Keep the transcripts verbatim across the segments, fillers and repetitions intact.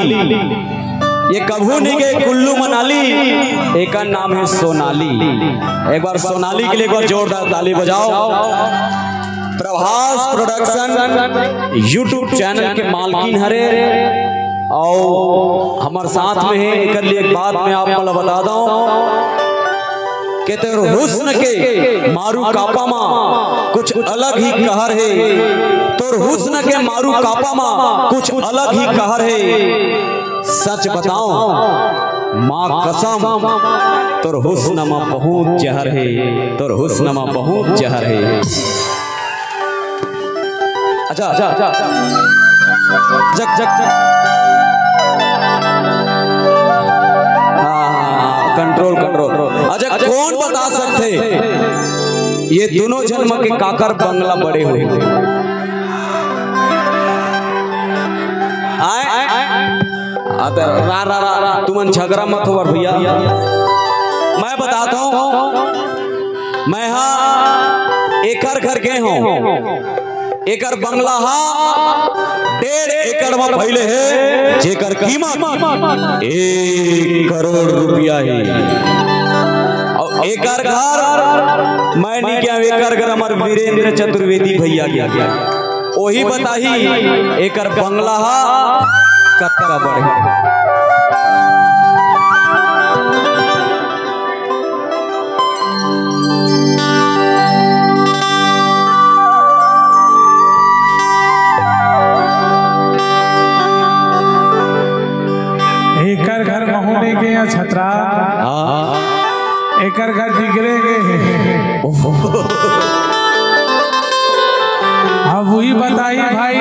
ये कभू नइ गे कुल्लू मनाली, एकर नाम हे सोनाली। एक बार सोनाली के लिए एक बार जोरदार ताली बजाओ। प्रभास प्रोडक्शन YouTube चैनल के मालकिन हरे, अउ हमर साथ में हे। एकर लिए एक बात मैं आप मन ल बता दंव के तोर हुस्न के मारू कापा मा कुछ अलग ही कहर हे, तोर हुस्न के मारू कापा मा कुछ अलग ही कहर हे। सच बताओ माँ कसम, तोर हुस्न मा बहुत जहर हे, तोर हुस्न मा बहुत जहर हे। अच्छा, अच्छा, अच्छा, अच्छा। जग, जग, जग। हाँ, हाँ, हाँ, कंट्रोल, कंट्रोल। अच्छा, कौन बता सकथे ये दोनों झन म के काकर बंगला बड़े होही? आय? आ, त रा, रा, रा, रा, तुमन झगड़ा मत होवर भैया। मैं बताता हूँ, मैं हा एकर घर गे हूँ। एकर बंगला हा डेढ़ एकड़ म फैले हे, जेकर कीमत एक करोड़ रुपया हे। अउ एकर घर मैं नइ गेंव, एकर घर हमर वीरेंद्र चतुर्वेदी भैया के। ओही बताही एकर बंगला हा कतका बड़े। एकर घर महू नइ गे या छतरा। हाँ। एकर घर बिगड़े गे हे। अब वही बताही भाई,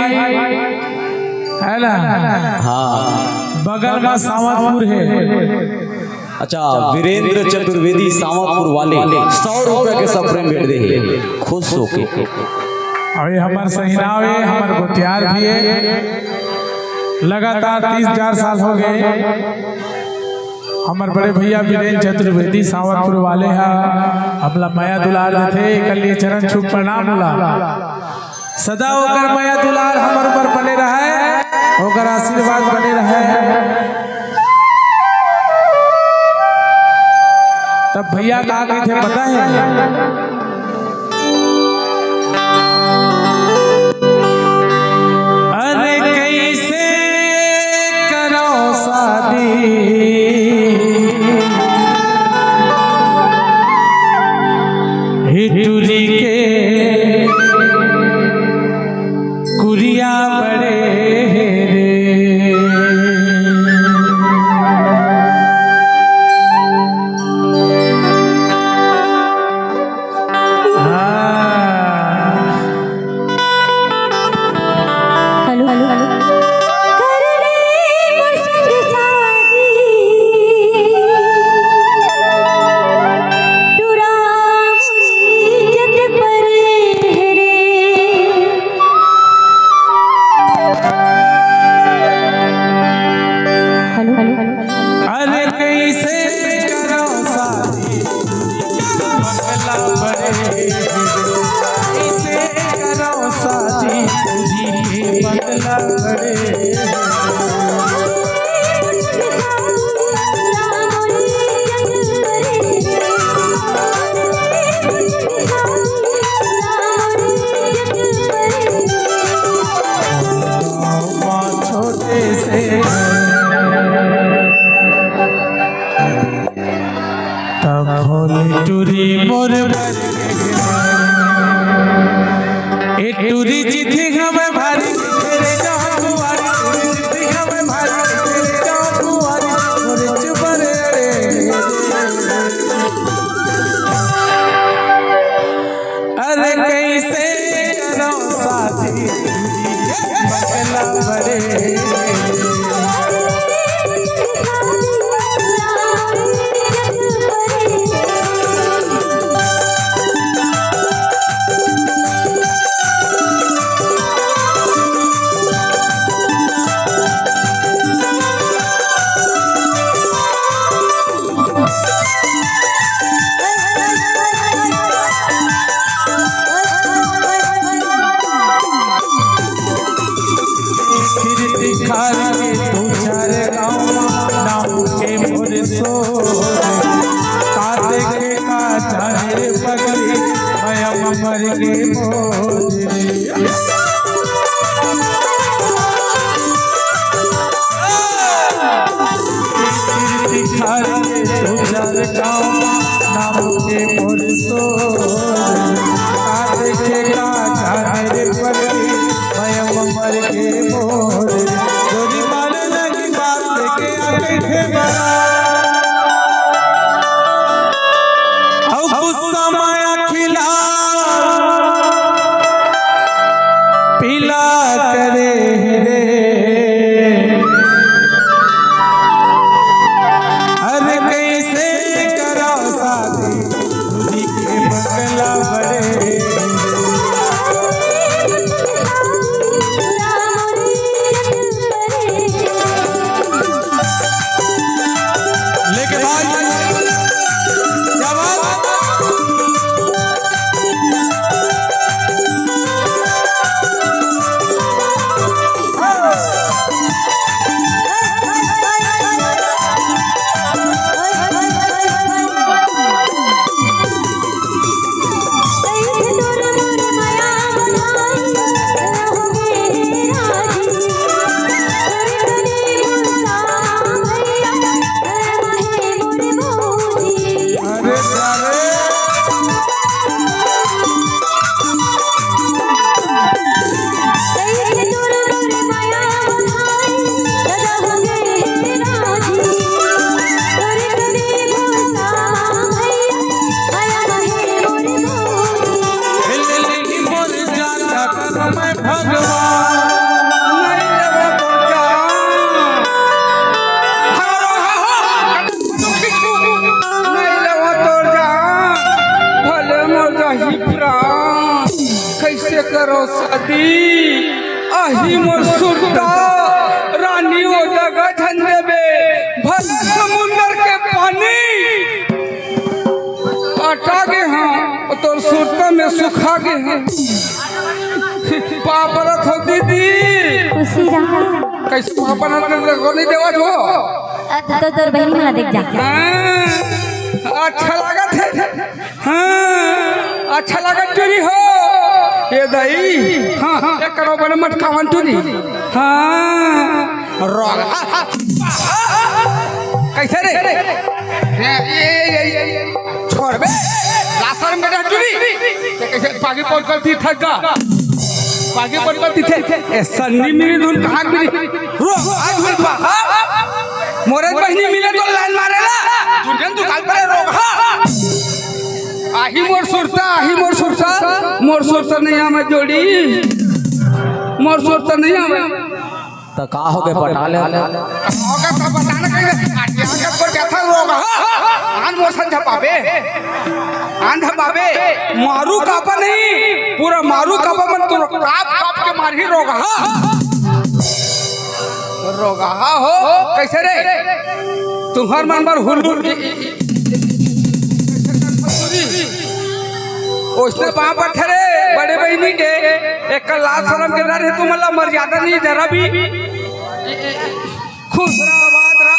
है ना? हाँ। बगल में सावतपुर हे। अच्छा, वीरेंद्र चतुर्वेदी सावतपुर वाले सौ रुपया के सप्रे भेंट दे हे, खुश होके। अभी हमर सहिनाव हे, हमर गोतियार भी हे, लगातार तीस हजार साल हो गे। हमर बड़े भैया वीरेंद्र चतुर्वेदी सावतपुर वाले हा, हमला मया दुलार देथे, एकर लिए चरण छू प्रणाम ला। सदा ओकर मया दुलार हमर ऊपर बने रहय, ओकर आशीर्वाद बने रहय। तब भैया का कहिथे पता हे? अरे कइसे करंव शादी हे टुरी के कुरिया बड़े हे रे। हाँ। Hello, hello, hello. कर ले मोर संग शादी, टुरा मोर इज्जत परे रे। Hello, hello, hello. अरे कइसे करंव शादी, बंगला बड़े, कइसे करंव शादी, जी के बंगला बड़े। छोटे से तब होले टुरी मोर बर ए टुरी चिट्ठी हमें भारी तेरे जान दुआरी, चिट्ठी हमें भारी तेरे जान दुआरी, मोर चुबर अड़े। अरे कइसे करंव शादी, बंगला बड़े। तो का देखे का जाने रे पगली, मैं अमर के मोर। कीर्ति खारे तू चार गाँव नाम के मोर सो। का देखे का जाने रे पगली, मैं अमर के मोर। गोरी मारे लगी बात लेके आ गई थे बड़ा। औ गुस्सा माया खिला पीला करे रे। अरे कैसे करो शादी, दूरी के बंगला बड़े। लेके भाई, क्या बात? अरे, अरे। नहीं लेवा तोर जान, भले मोर जाही प्राण। कैसे करो शादी, आही मोर सुरता, रानी ओ जगह झन देबे, भले समुंदर के पानी अटा गे हाँ, तोर सुरता में सुखा गे हाँ। पापरत हो दीदी। खुशी रहा। कैसे पापरत हो, नहीं देवा जो? अ, त तो तोर बहिनी मन देख जा। हाँ, अच्छा लागत हे। हाँ, अच्छा लागत टूरी हो। ए दाई, हाँ, हाँ, एक करो बने मटकावन टूरी। हाँ, रोग। कैसे रे? ए, ए, ए, ए, छोड़ बे। लासर में रह टूरी। ते कैसे पागी पहुंच गलती थक गा? पागी पहुंच गलती थे। ए, सन्नी मेरी धुन कहाँ मिली? रोग, आ धुन पा। मोरे बहिनी मिले तो लाइन मारेला। दुर्गन दुकान पर रोग हा। आही मोर सुरता, आही मोर सुरता, मोर सुरता नहीं आवे जोड़ी, मोर सुरता नहीं आवे। त का हो गे, पटा ले। का हो गे त बताना कहीं, काटिया के पर व्यथा रोग हा। आन मोर संझा पाबे, आन झपाबे, मारू कापा नहीं, पूरा मारू कापा मन तो काप काप के मारही रोग हा। रोगहा हो, कैसे रे? तुहर मन बर हुल हुल। ओसने पाँव पड़थे रे, बड़े बहिनी के, एक लाज शरम के डर हे, तुमन ला मर्यादा नहीं जरा भी। खुश रहा, आबाद रहा,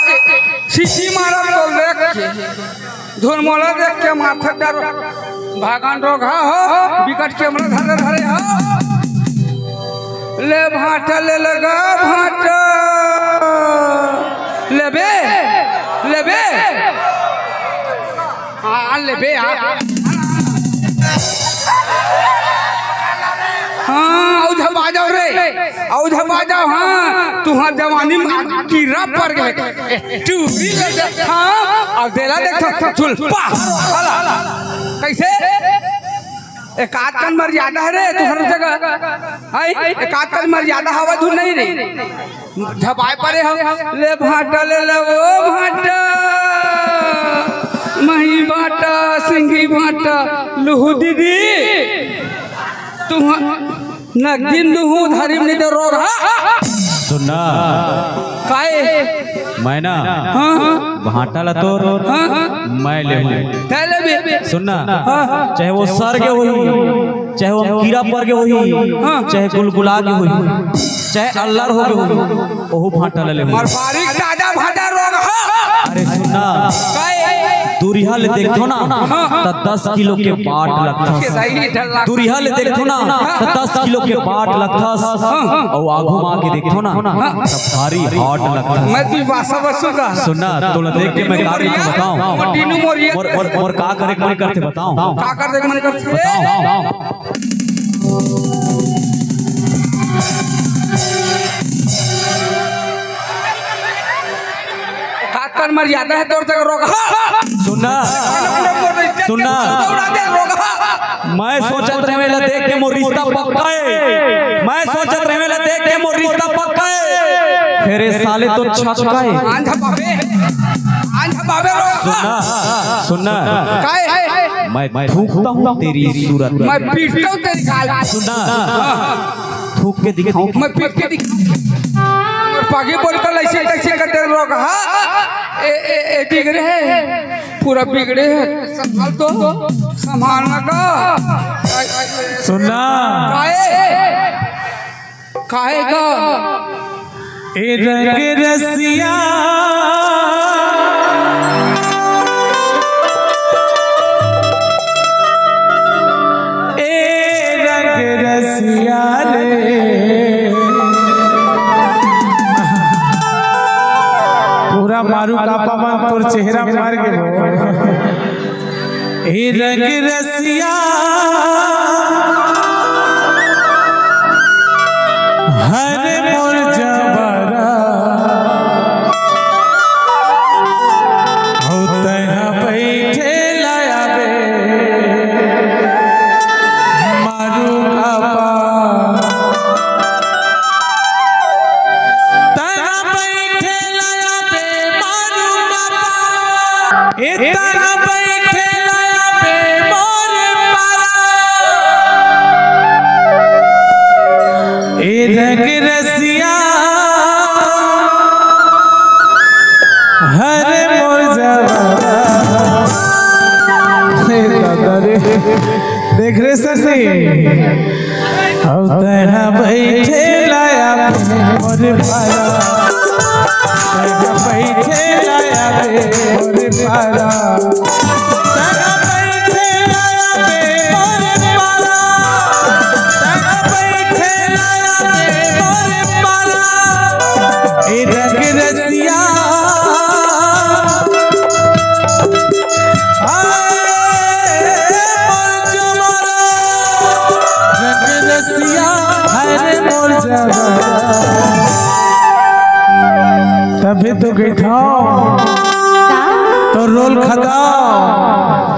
सीटी मारा तो देख। धुन मोला देख के माथा डर भागन रोगहा हो, बिकट के हमरा धरे धरे हो। ले भांटा ले लगा भांटा। लेबे, लेबे। हाँ, लेबे आ। हाँ, औ झपा जाओ रे। औ झपा जाओ, हाँ। तुहार जवानी में कीड़ा पड़ गए। ए, टूरी ले जा। हाँ, अब देला देख तो, चुल, पा। कैसे? एक आध कन मर्यादा है रे, तुहर जगह। हाय, एक आध कन मर्यादा हवा धुन नहीं रे। झपाए परे हम। ले भांटा ले ले ओ भांटा। मही भांटा, सिंगी भांटा, लुहू दीदी। तुहा नगदी लुहू धरिम नहीं दे रोग हा। सुनना। काय? मैं ना हाँ, हाँ। भांटा ला तोर हाँ, हाँ। मैं लेहूं। तै लेबे। सुनना। हाँ। चाहे वो स्वर्ग होही, चाहे वो कीड़ा पड़ गे होही, हाँ। चाहे गुलगुला गे होही, चाहे अल्लर हो गे होही, ओहू भांटा ला लेहूं। और बारीक ताजा भांटा रोग हा। अरे सुनना। ले देखथो ना, त दस किलो के बाट लगथस। दुरिहा ले देखथो ना, त दस किलो के बाट लगथस। अउ आगू म आके देखथो ना, त भारी hot लगथस। मैं तो बासा बसू का। सुन ना, तोला देख के मैं का कइथों बतावं? मोर, मोर, मोर का करे के मन करथे बतावं? का करे के मन करथे? बतावं। काकर मर्यादा हे तोर तक रोगहा। सुन ना, सुन ना। मैं सोचत रहेंव एला देख के मोर रिश्ता पक्का हे। मैं सोचत रहेंव एला देख के मोर रिश्ता पक्का हे। फेर ए साले तो छक्का हे। आंधा बाबे, आंधा बाबे रोगहा। सुन ना, सुन ना। काय? मैं थूकता हूँ तेरी सूरत में। मैं पीटता हूँ तेरी गाल। सुन ना। थूक के दिखावं। मैं पीट के दिखावं। पागी बोलता लइसे तइसे करथे रोगहा। ए, ए, ए, बिगड़े हे। पूरा बिगड़े हे। संभाल तो। संभालना का। सुन ना। काहे? काहे का? ए रंग रसिया, ए रंग रसिया रे। पूरा मारू कापा मन तोर चेहरा मार के। ए रंग रसिया, हरे मोर जबरा, अउ तैं हा बइठे लाया बे, मारू कापा। तैं हा बइठे लाया बे, मारू कापा। ए तैं हा बइठे लाया बे मोर पारा। ए रंग रसिया, हरे मोर जबरा। हे दादा रे, देख रे सन्नी। अउ तैं हा बइठे लाया बे मोर पारा, तैं हा बइठे लाया बे मोर पारा, तैं हा बइठे लाया बे मोर पारा, तैं हा बइठे लाया बे मोर पारा। ए रंग रसिया, आए मोर जबरा, रंग रसिया, हाय रे मोर जबरा। तभे तो कहिथंव, का? तो रोल खदाव।